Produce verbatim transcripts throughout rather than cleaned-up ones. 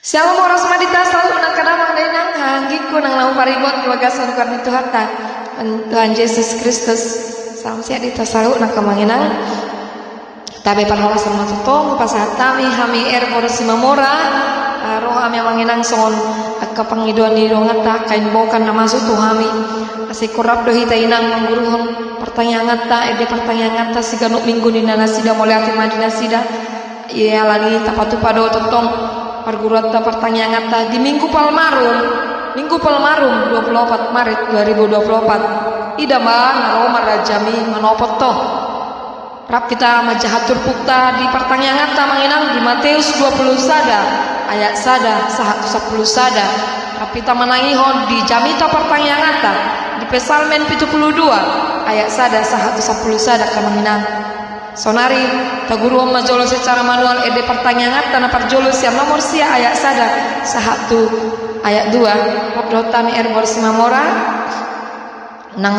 Syalom, horas ma di hita saluhutna angka damang dainang, haha anggingku nang na huparibot di bagasan goar ni Tuhanta, Tuhan Jesus Kristus. Salam sehat di hita saluhutna angka amang inang. Tabe parhorasan ma tongtong hupasahat hami, hami R Boru Simamora. Ah, ro hami amang inang songon angka pangidoan ni donganta, angka imbokan na masuk tu hami. Asa ingkon rap do hita inang mangguruhon partangianganta, ende partangianganta siganup minggu ni nasida, mauliate ma di nasida. Ia ala ni i tapatupa do tongtong parguruanta, partangianganta di Minggu Palmarum, Minggu Palmarum dua puluh opat Maret dua ribu dua puluh opat. Ida ma na ro marajami manopot on. Rap hita manjaha turpukta di partangianganta amang inang di Mateus dua puluh sada ayat sada sahat tu sampulu sada. Rap hita manangihon di jamita partangianganta di Psalmen pitu puluh dua ayat sada sahat tu sampulu sada angka amang inang. Saonari taguruhon ma jolo secara manual ende partangianganta na parjolo sian nomor sia ayat sada sahat tu ayat dua. Rap dohot hami R Boru Simamora. Unang,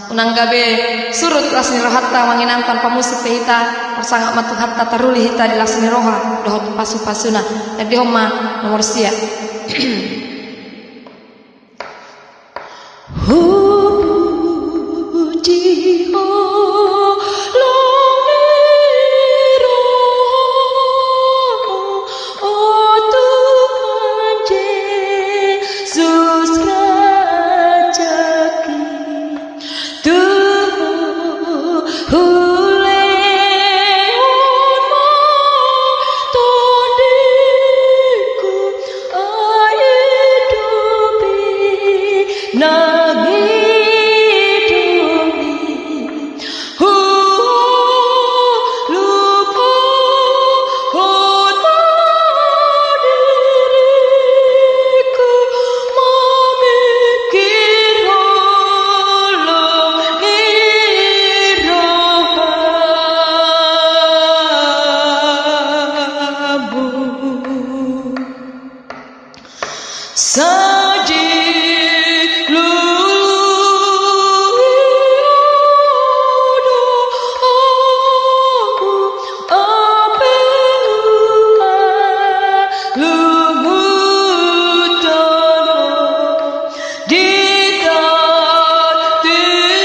unang gabe surut las ni rohanta amang inang, tanpa musik pe hita, marsangap ma Tuhanta, taruli hita di las ni roha dohot pasupasuna. Tandihon ma nomor sia. Hupuji Ho, laho ni rohaMu, O Tuhan Jesus Rajaku. Tu Ho hulehon ma tondingku, ai idupi nang idupi. Hualuphon ma diringku, mamingkirhon las ni rohaMu. Saji lului do ahu, ape hualuhon di tangan ni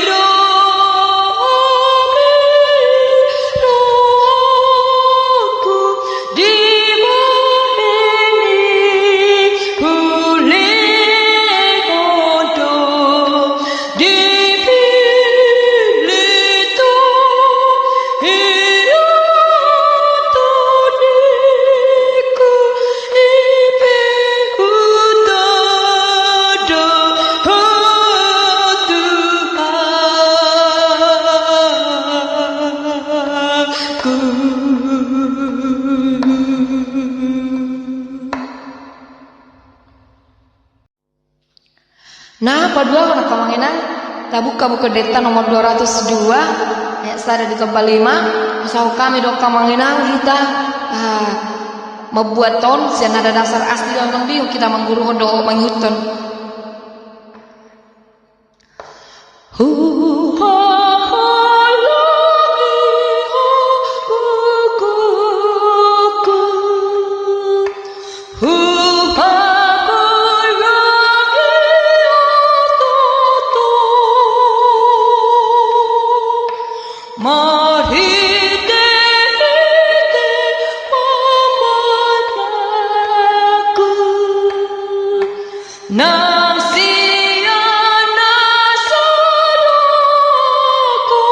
rohaMi rohangku. Dibahen i hulehon do, dipillit Ho ia tondingku, i pe hutanda Ho Tuhanku. Na paduahon angka amang inang, tabuka buku endenta nomor dua ratus dua, ayat sada di tompa lima. Pasahat hami do angka amang inang hita, ah, mambuat on sian nada dasar asli on, nang bingung hita mangguruhon dohot mangihuthon. Huhaholongi Ho gogoku, huhaholongi Ho toto, marhitehite ma manangku. Nang sian na salako,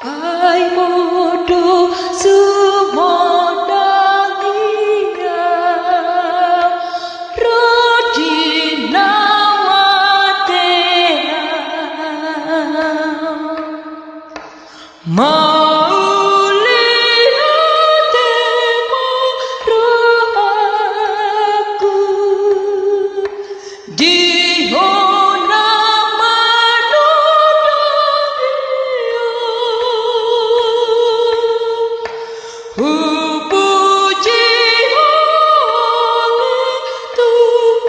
ai modom sumondang ia, ro di na matean. Mauliate ma rohangku di Ho na manondangi au. Hupuji Ho,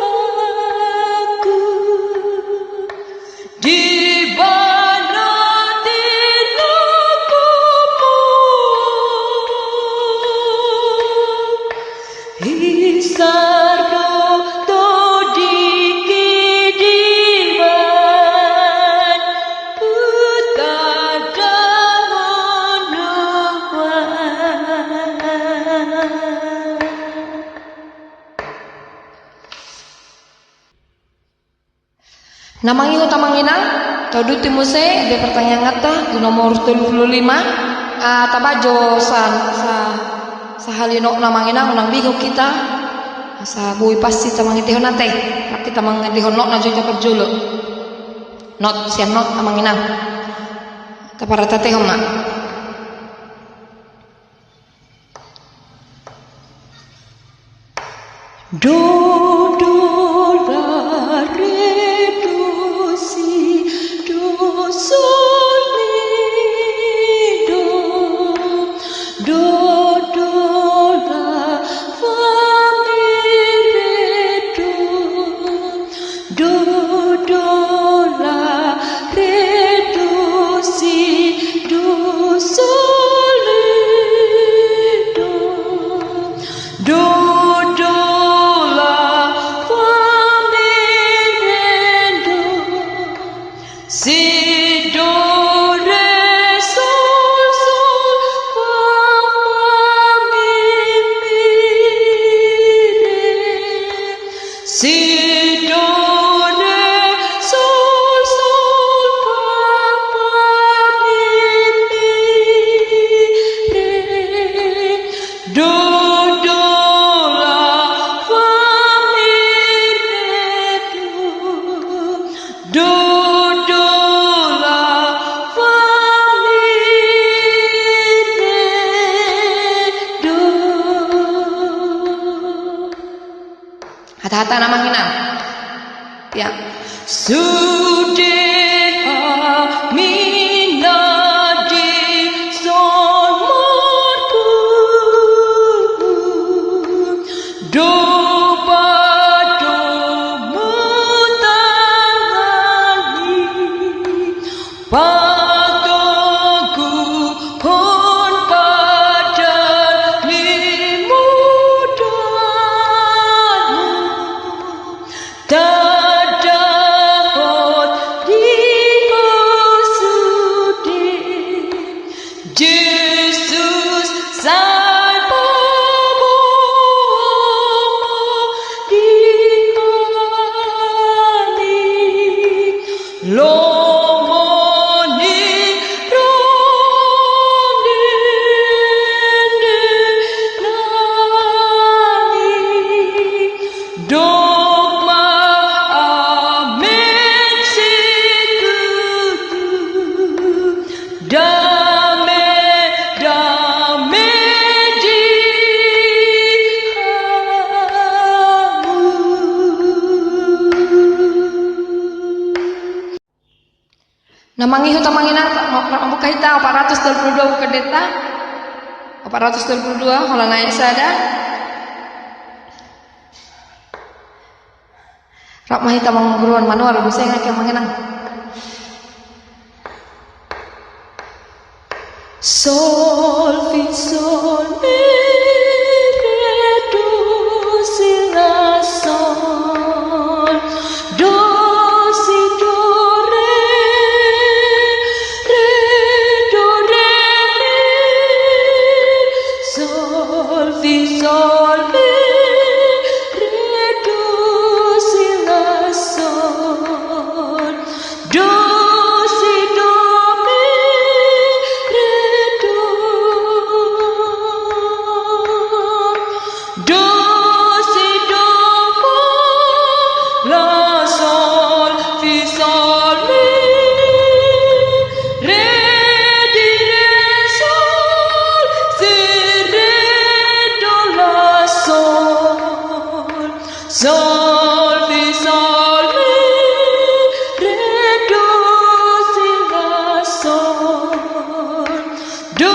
Tuhanku. Di bana di na gopo, Na mangihut amang inang, taudut i muse di pertanyaanta di nomor tolu pulu lima. Ah, tabaen jo sa, sa, sahali nokna amang inang, unang bingung hita. Asa boi pansing hita mangatehon ate. Rap hita mangatehon nokna jo hita parjolo. Not, sian not amang inang. Taparrateatehon ma. Do, do, la, re, do, si, do, sol, mi, do. Do, do, la, fa, mi, re, do. Do, do, la, re, do, si, do, sol, mi, do. Do, do, la, fa, mi, re, do. Si, do, re, sol, sol, fa, fa, mi, mi, re. Si, do, re, sol, sol, fa, fa, mi, mi, re. Do, do, la, fa, mi, re, do. Do, do, la, fa, mi, re, do. Hata-hata na manginan. Ya. Sude hami na dison marpungu, do padomu tangan i, patoguhon padan ni mudamu. Tadapot di ho sude, Jesus, salpu ho di hami. Lomo ni roha ni nami. Dok ma, amen, situtu. Dame, dame di hamu. Na mangihut amang inang, ma-, ma-, mambuka hita opat ratus tolu pulu dua buku endenta. Opat ratus tolu pulu dua, holan ayat sada. Rap ma hita mangguruhon manual, bisa ingat ya amang inang. Sol, fi, sol, mi, re, do, si, la, sol. Do, si, do, re. Re, do, re, mi. Sol, fi, sol, mi. Re, do, si, la, sol. Do, si, do, mi, re, do. Do, si, do, fa, la, sol, fi, sol, mi. Re, di, re, sol, si, re, do, la, sol. Sol, fi, sol, mi, re, do, si, la, sol. Do,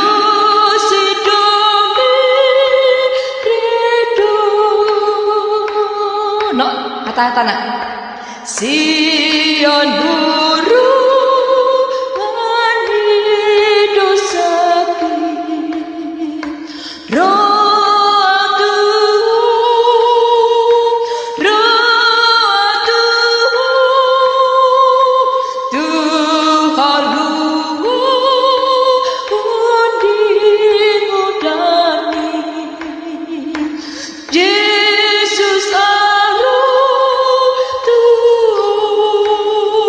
si, do, mi, re, do. No, hata-hatana. Sian hurungan ni dosangki. Ro Tuhan, ro Tuhan, tu haluaon di mudaMi. Jesus, ro Tuhan.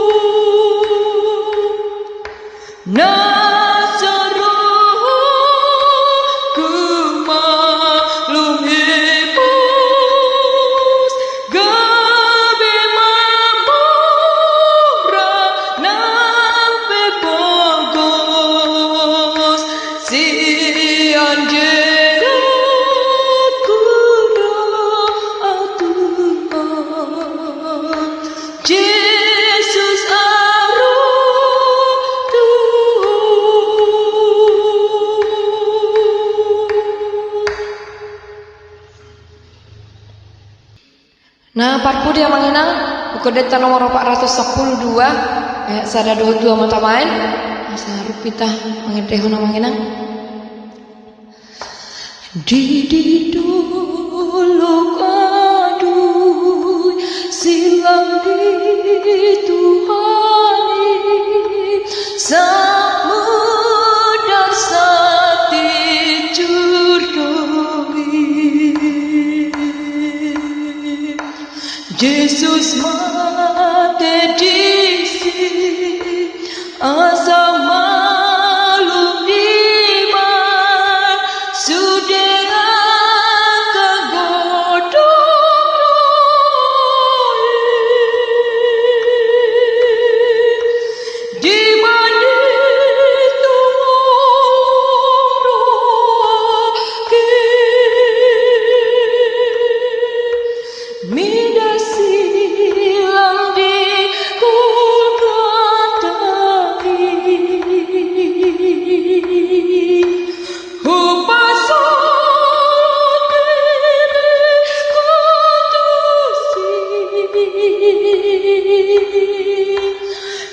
Na parpudi amang inang, Buku Ende ta nomor opat ratus sampulu dua, ayat sada dohot dua ma tabaen. Asa rap hita mangendehon amang inang. Di, di dolok adui silang di Tuhan i, samuda satinjur do i. Jesus mate disi asa malum dibaen sude angka godang i. Dibaen i tu roha i. Mida silang di Golgota i. Hupasahat diriku tusi.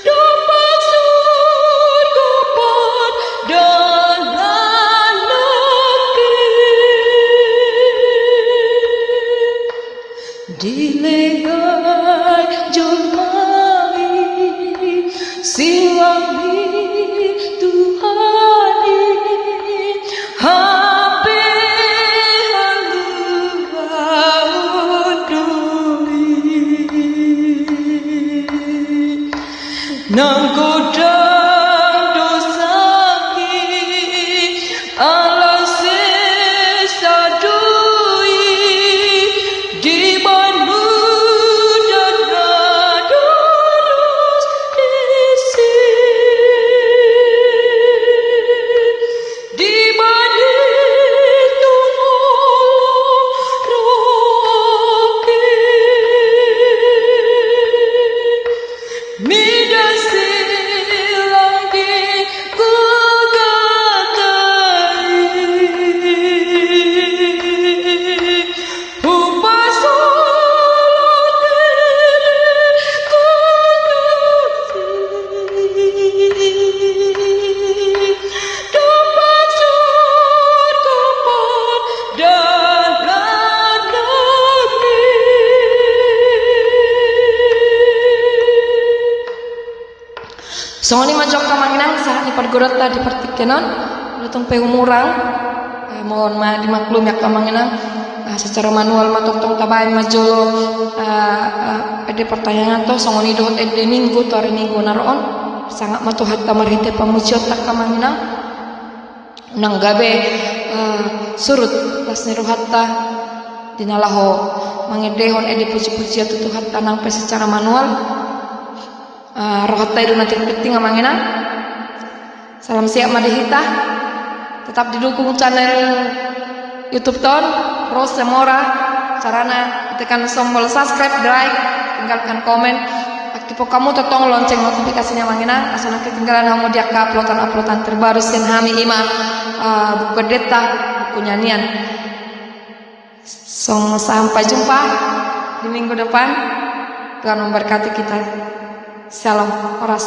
Dompak surgo pardalan nangkin. Dilegai jolma i silang di Tuhan i, hape haluaon do i. Nang godang do sangkit ala sesa do i, dibaen udan na durus disi. Dibaen i tu roha i. Mida silang di Golgota i. Hupasahat diriku tusi. Dompak surgo pardalan nangkin. Songon i ma jo angka amang inang sahat ni parguruonta di partingkian on. Molo tung pe humurang, eh, mohon ma dimaklumi angka amang inang. Ah, secara manual ma tongtong tabaen ma jolo, ah, ah, ende partangiangan, to, songon i dohot ende Minggu tu ari Minggu na ro on. Sangap ma Tuhanta marhite pamujionta angka amang inang. Unang gabe, eh, surut las ni rohanta di na laho mangendehon ende pujipujian tu Tuhanta nang pe secara manual. Eh, rohanta i do na tingtingting amang inang. Salam sehat ma di hita. Tetap didukung channel YouTube ta on, Rose Mora. Carana tekan tombol subscribe, like, tinggalkan komen. Aktifkan hamu tongtong lonceng notifikasina amang inang, asa unang ketinggalan hamu di angka uploadan-uploadan terbaru sian hami, i ma, eh, Buku Endenta, Buku Nyanyian. Sampai jumpa di minggu depan. Tuhan memberkati kita. Shalom. Horas.